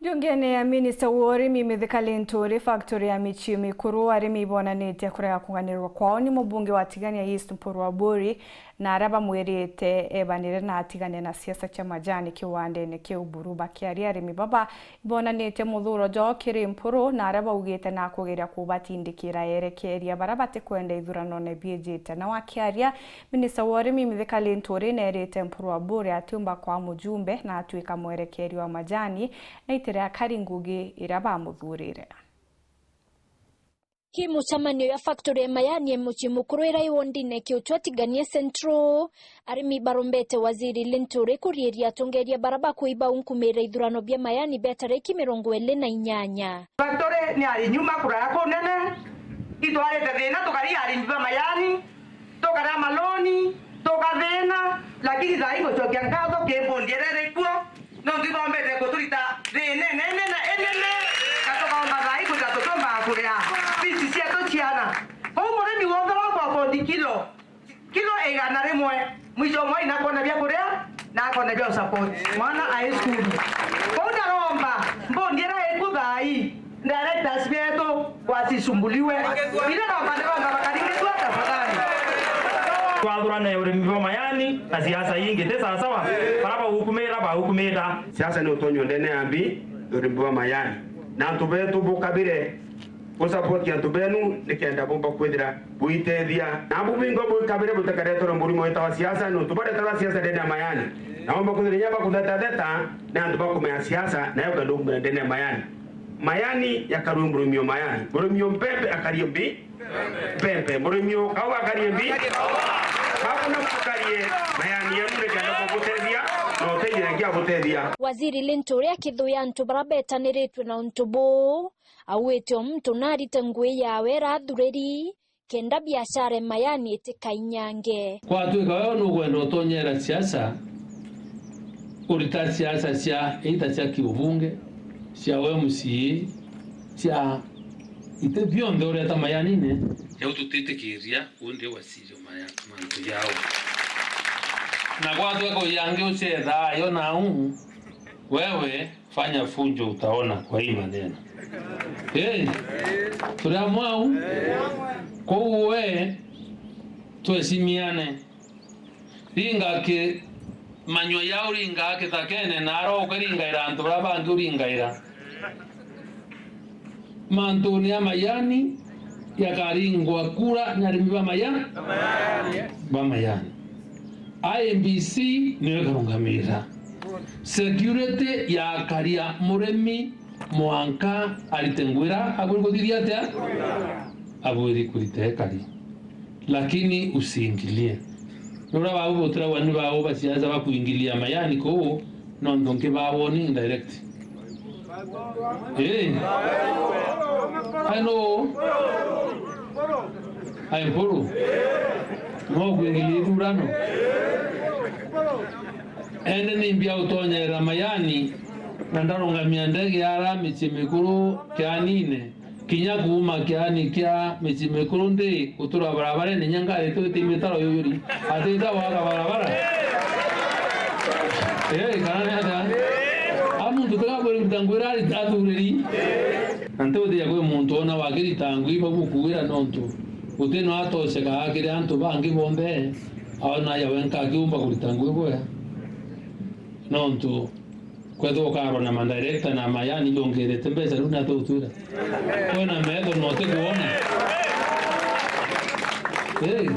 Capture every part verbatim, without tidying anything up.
Njungene ya minista wa urimi Mithika Linturi, factory ya michii mikuru, arimi ibonanitie kurega kuganirwa kwao ni mubunge wa Tigania East Mpuru Aburi, na aria bamwirite ebanire na atigane na siasa cia majani kiwandene kiu buru. Bakiaria, arimi baba ibonanitie muthuro jwao kiri Mpuru, na aria baugite na kugeria kubatindikira erekeria baria batikwenda ithuranone biijite. Na wakiaria, minista wa urimi Mithika Linturi neerite Mpuru Aburi atiumba kwa mujumbe na atuika mwerekeria wa majani na itire akari ngugi iria bamuthurire. Ki mucemanio ya factory ya majani ya mucii mukuru iria i wondine Kiuchwa Tigania Central, arimi barombete Waziri Linturi kuriiria atongeria baria bakuiba unkumira ithurano bia majani bia tariki mirongo iri na inyanya. Factory ni ari nyuma kuraya kunene, itwarite thina tukari arimi ba majani, tukara maloni, tukathina, lakini thaa ii ngucokia nkatho ki mbundi iria iri kuo, nontu ibombete guturita thina inene na inene, na tukaomba thaa ii kwithira tutumbaga kuria fees cietu ciana. Kwou murimi wonthe wakwa akondi kilo, kilo igana rimwe, mwisho wa mweri nakona bia kuria, na akona bia support mwana ae cukuru. Kwou ndaromba mbundi iria iku thaa ii, directors betu wasisumbuliwe. Ile nomba ndiromba bakaringithua tafadhali. Twathurane urimi bwa majani na siasa ingi ti sawasawa, bara baukumira, baukumira. Siasa ni utonywa ndene ya mbi, urimi bwa majani. Na antu betu bukabire Gusupport antu benu nikenda bumba kwithira buitethia. Na abu bingi bwikabire butakaretwe na murimo witawa siasa, nontu bareterwa siasa ndene ya majani. Na bomba kwithira inya bakuthetatheta ni antu bakumenya siasa, nayo kenda ukumenya ndene ya majani. Majani yakarue murimi o majani. Murimi o mpempe akarie mbi. Mpempe. Murimi o kaua akarie mbi. Bakuna bukarie majani yenu nikenda bubutethia, na utethia ngi abutethia. Waziri Linturi akithuya antu bara betaniritwe na untu buu. Augite o muntu narite ngui yawe irathuriri, kenda biashara e majani itikainyange. Kwatwika wewe nukwenda utonyera siasa, urita siasa cia, either cia kiubunge, cia U M C A, cia iti bionthe ureta majanine, jau tutitikiria undi wasirio maya, mantu jau. Na gwatwika uyangi ucethaa yo nau, wewe fanya fujo, utaona kwa hii maneno. Eh, turi amwe au? Kou we, twecimiane. Ringa ki manyua yau, ringa kithakene, na ara ukiringaira antu bara bangi uringaira. Mantuni ya majani, yakaringwa kura ni arimi ba maya-, ba majani. I E B C niyo ikarungamira. Security yakaria murimi mwanka arite ngwira, abwiri kuthithia atia? Abwiri kurita ekari. Lakini usiingilie. Nuria bau butiragwa ni bau ba siasa bakuingilia majani kuu, nontu nki ba warning direct. Eh. Ai no. Ai Mpuru. No kuingilia ithurano. Ende ni mbia utonyera majani, na ndarungamia ndege ara michii mikuru kianine. Kinya kuuma kiani kia michii mikuru nthi gutura barabarene, inya ngari tu iti mitaro yuyuri, ati ita gwaka barabara. Eh, kana ni atia? A muntu tiga kwirita ngwira ari athuriri. Na nti uthia kwi muntu ona wakirita ngui bagukuira nontu uti no atoceka akiri antu bangi bonthe, aona ya wenka akiumba kurita ngui boya. Nontu Kwethwa ukarwa na madirector na majani jongerete mbeca, riu ni atia utwira? Kwina metho na utikwona? Hey.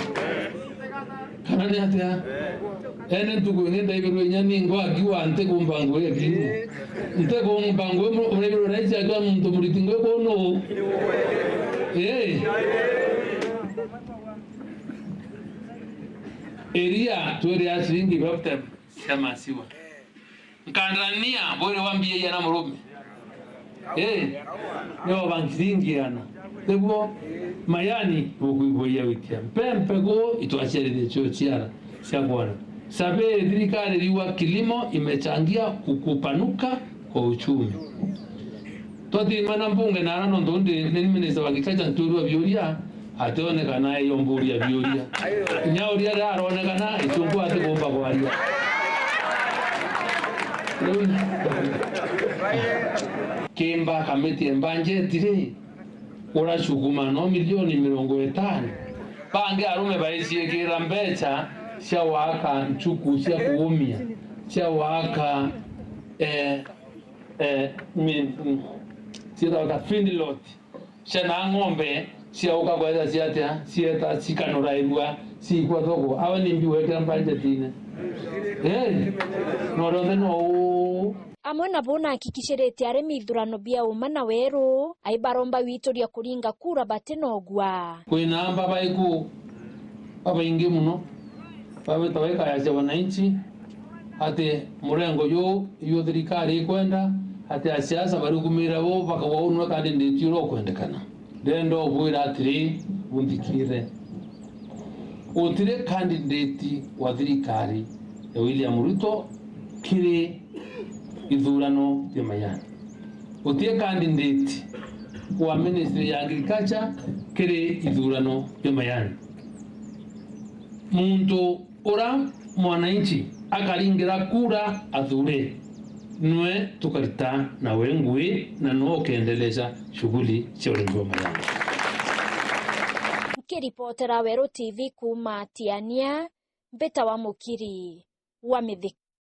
Kana ni atia? Ene ntuku ingi ndaibirwe inya ni ngwa akiuga ntikumba ngui akiuga. Ntikumba ngui mu-, uraibirwe raisi akiuga muntu muriti ngui kuu nuu? Hey. Iria twiri a ciringi fifty cia masiwa. Nkandania bwire wa mbia iana murume. Eh, nio bankiringiana. Niguo, majani bukwigua ya wikia. Mpempe kuu itwaciarithia cio ciara cia kwana. Survey, thirikari iriuga kilimo imechangia kukupanuka kwa uchumi. Twathima na mbunge na ara nontu ndi ni minister wa agriculture, ntwirwa biuria, ationekana eyo mburia biuria. Inya uria riria aronekana, ichungu atikumba kwaria. Riu, Kimba kamiti ya mbanjeti ri, uracukuma no milioni mirongo itano. Bangi arume baiciikira mbeca cia waka nchuku cia kuumia, cia waka, eh, eh, mi-, mm, cietagwa ta feedlot. Ciana ng'ombe ciauka kwetha ciatia, cieta cikanurairua, ciikwa thoko. Awe ni mbi wekira mbanjetine. Eh, no rionthe no uu. Amwe nabo nahakikishiritie arimi ithurano bia uma na weru, ai baromba gwituria kuringa kura bati na ugwa. Kwina amba baiku babaingi muno, babita baikaya cia wananchi, ati murengo juu iu thirikari ikwenda, ati asiasa barikumira bo bakauga uu niwe candidate uria ukwendekana. Ndenda ubwira atiri, bunthikire. Gutiri candidate wa thirikari ya William Ruto kiri ithurano bia Mayan. Gutiri candidate wa Ministry ya Agriculture kiri ithurano bia Mayan. Muntu ura mwananchi akaringira kura athure, nwe tukarita nawe ngui na nwe ukeendeleza shughuli cia urimi bwa Mayan. Nkiripotera Weru T V kuuma Tiania, mbita wa Mukiri wa Mithika.